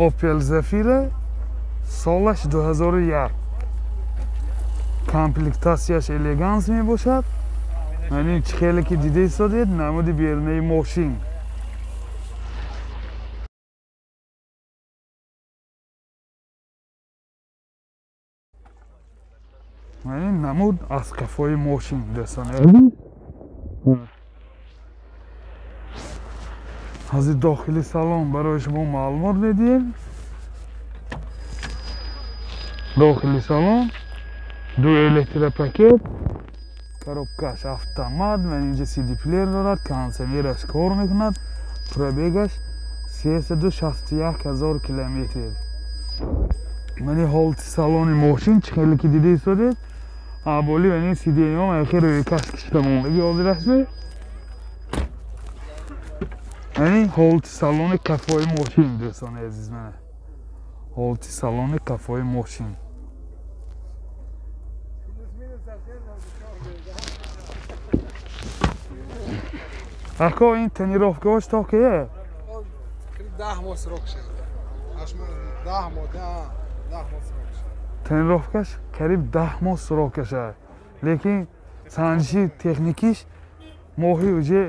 Opel Zafira солаш 2001. Комплектатсияш элеганс мебошад. Яъне чӣ хеле ки дида истодед, намуди берунаи мошин. Яъне намуд аз қафои мошин, дӯстони азиз. Ҳозир дохили салон барои шумо маълумот медиҳем. Дохили салон ду электропакет, коробкаш автомат, ман инҷа CD плеер дорад, кондиционераш кор мекунад, пробегаш 361 ҳазор километр. Мани ҳолати салони мошин чӣ хеле ки дида истодед, аболи мани сиденьҳо ман рӯйкаш кишида мондагӣ ҳозир аст. Мани ҳолати салони қафои мошин, дӯстони азиз, мана ҳолати салони қафои мошин. Ако ин тонировкаҳош то кие? 10 моҳ срок шуд. 10 моҳ, 10 моҳ срок шуд. Тонировкаш қариб 10 моҳ срокаш аст. Лекин санҷиши техникиш моҳи уже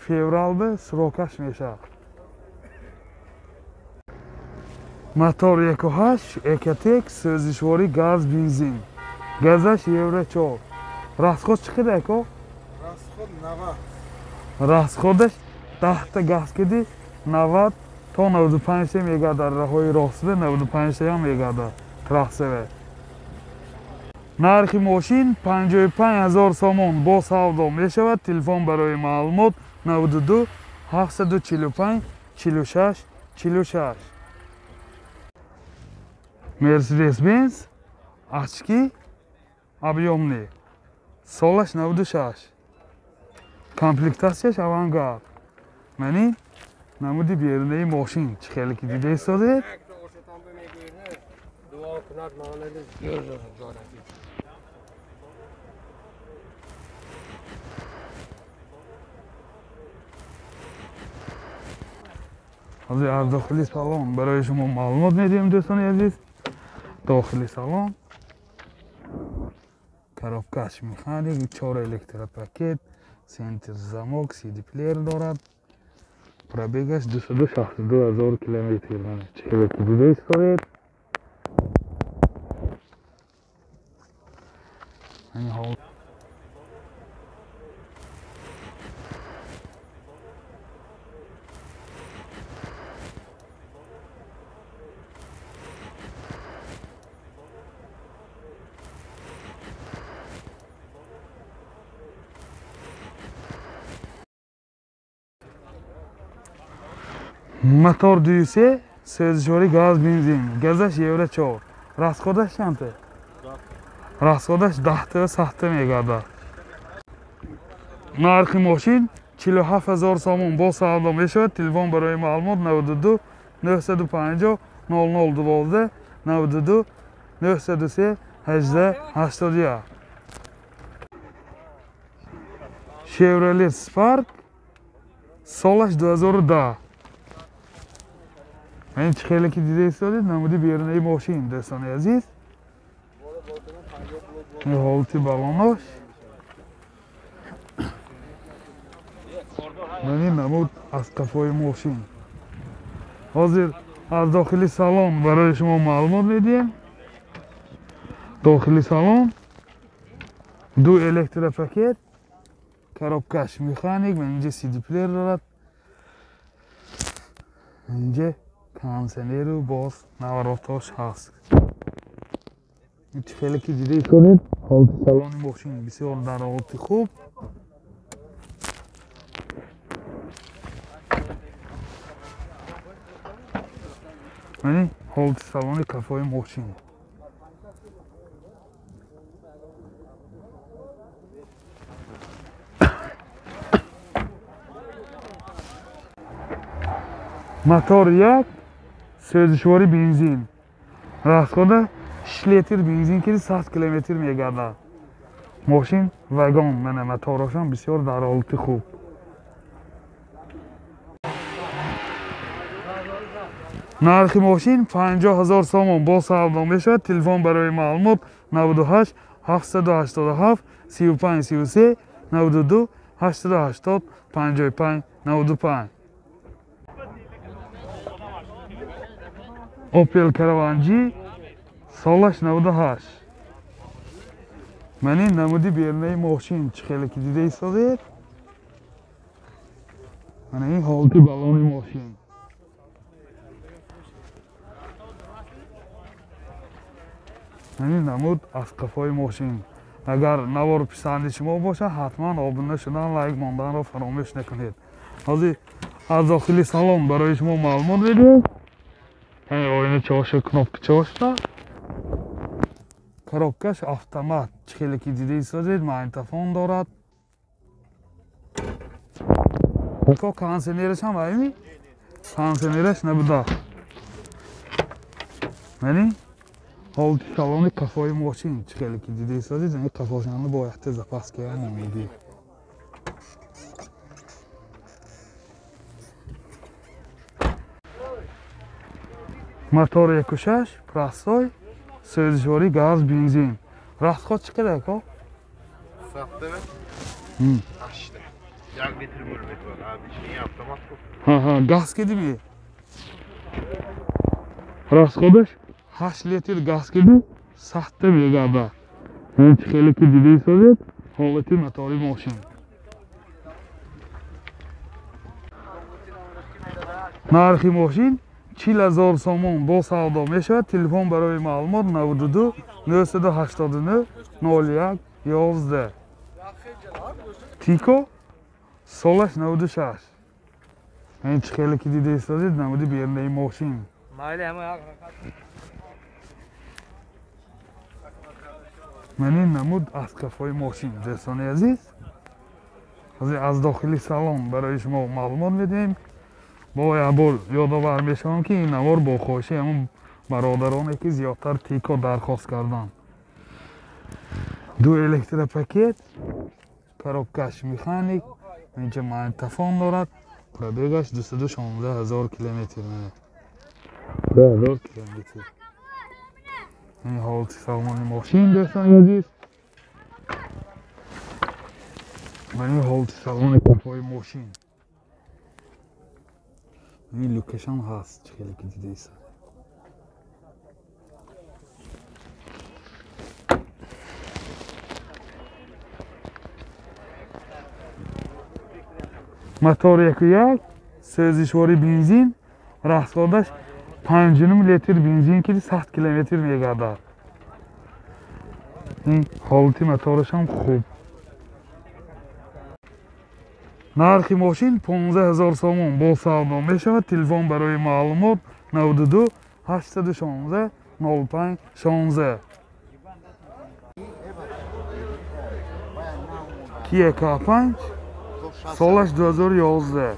феврал ба срокаш мешавад. Мотор 1.8 Экотек, сӯзишворӣ газ, бензин. Газаш Евро 4. Расход чӣ қадар ако? Расход 90. Расходаш 10 та газ киди 90 то 95 та мегардад. Роҳҳои ростда 95 таям мегардад трассаве. Нархи мошин 55 ҳазор сомон бо савдо мешавад. Телефон барои маълумот 92 745 46 46. Mercedes-Benz очки объемный, солаш 96. Комплектатсияш авангард. Мани намуди берунаи мошин чӣ хеле ки дида истодед. Ҳозир аз дохили салон барои шумо маълумот медиҳем, дӯстони азиз. Дохили салон коробкаш механик, 4 электропакет, центр замок, CD плеер дорад. Пробегаш 262 ҳазор километр. Чӣ хеле ки дида истодед. Мотор 2.3, сӯзишворӣ газ, бензин. Газаш Евро 4. Расходаш чанд? Расходаш 10 та 100 та мегардад. Нархи мошин 47 ҳазор сомон бо савдо мешавад. Телефон барои маълумот 92 950 00 12 92 903 18 81. Chevrolet Spark солаш 2010. Ман чӣ хеле ки дида истодед, намуди берунаи мошин, дӯстони азиз. Ҳолати балонош. Мани намуд аз қафои мошин. Ҳозир аз дохили салон барои шумо маълумот медиҳем. Дохили салон ду электропакет, коробкаш механик, ман инҷа CD плеер дорад. Инҷа кондиционеру боз наворотош ҳаст. Чӣ хеле ки дида истодед, ҳолати салони мошин бисёр дар ҳолати хуб. Мани ҳолати салони қафои мошин. Мотор 1, сӯзишворӣ бензин. Расхода 6 литр бензин киди 100 километр мегардад. Мошин вагон, мана моторашам бисёр дар ҳолати хуб. Нархи мошин 50 000 сомон бо савдо мешавад. Телефон барои маълумот 98 787 35 33 92 880 55 95. Opel Caravan G солаш 98. Ман ин намуди берунаи мошин чӣ хеле ки дида истодед. Ман ин ҳолати балони мошин. Ман ин намуд аз қафои мошин. Агар навор писанди шумо бошад, ҳатман обуна шудан, лайк монданро фаромӯш накунед. Ҳозир аз дохили салон барои шумо маълумот медиҳем. Оина чоша, кнопка чошта. Коробкаш автомат. Чӣ хеле ки дида истодед, магнитофон дорад. Ко кондиционераш ҳам ами? Кондиционераш набуда. Мани ҳолати салони қафои мошин чӣ хеле ки дида истодед, ин қафошанро бо якта запаска намедиҳед. Мотор 1.6, простой, сӯзишворӣ газ, бензин. Расход чӣ қадар ко? Сафта? 8. 1 литр мур метавад. Обычный автомат ко. Ҳа, газ кидими? Расходаш 8 литр газ киди, сахта мегардад. Ин чӣ хеле ки дида истодед, ҳолати мотори мошин. Нархи мошин 40 000 сомон бо савдо мешавад. Телефон барои маълумот 92 989 01 11. Тико солаш 96. Ин чӣ хеле ки дида истодед, намуди берунаи мошин. Ман ин намуд аз қафои мошин. Дӯстони азиз, аз дохили салон барои шумо маълумот медиҳем. Бо як бор ёдовар мешавам, ки ин навор бо хоҳиши ҳамон бародароне ки зиёдтар Тико дархост карданд. Ду электропакет, коробкаш механик, инҷа магнитофон дорад. Пробегаш 216 000 километр. 2000 километр. Ин ҳолати салони мошин, дӯстони азиз. Ва ин ҳолати салони қафои мошин. Ин люкашам ҳаст, чӣ хеле ки дида истодед. Мотор 1.1, сӯзишворӣ бензин, расходаш 5.5 литр бензин ки 100 километр мегардад. Ин ҳолати мотораш ҳам хуб. Нархи мошин 15 000 сомон бо савдо мешавад. Телефон барои маълумот 92 816 05 16. Kia K5 солаш 2011.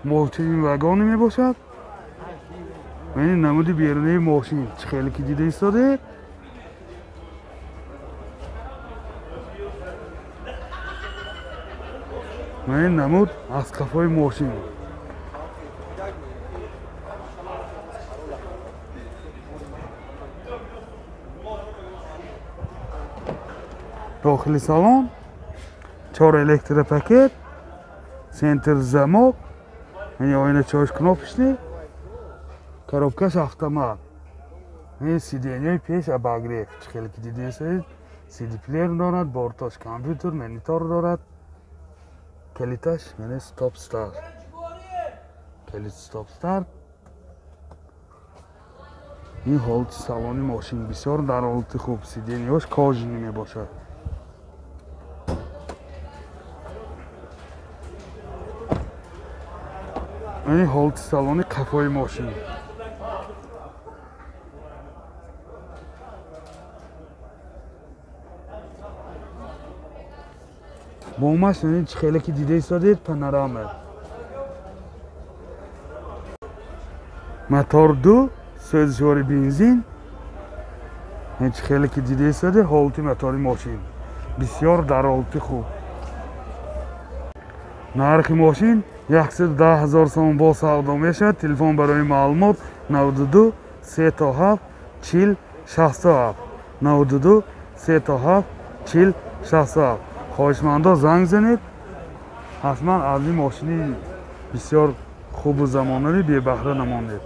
Мошини вагони мебошад. Ин намуди берунаи мошин чӣ хеле ки дида истодед. Ин намуд аз қафои мошин. Дохили салон 4 электропакет, центр замок, ин оина чош кнопочный, коробкаш автомат. Ин сиденьяи пеш обогрев, чӣ хеле ки дида истодед, CD плеер дорад, бортош компютер, монитор дорад. Калиташ яъне стоп старт. Калит стоп старт. Ин ҳолати салони мошин бисёр дар ҳолати хуб, сиденьяш кожаный мебошад. Ин ҳолати салони қафои мошин. Бомаш чӣ хеле ки дида истодед, панорама. Мотор 2, сӯзишвори бензин. Чӣ хеле ки дида истодед, ҳолати мотори мошин бисёр дар ҳолати хуб. Нархи мошин 110 000 сомон бо савдо мешавад. Телефон барои маълумот 92 37 40 67, 92 37 40 67. Хоҳишмандо занг занед, ҳатман аз ин мошини бисёр хубу замонавӣ бебаҳра намонед.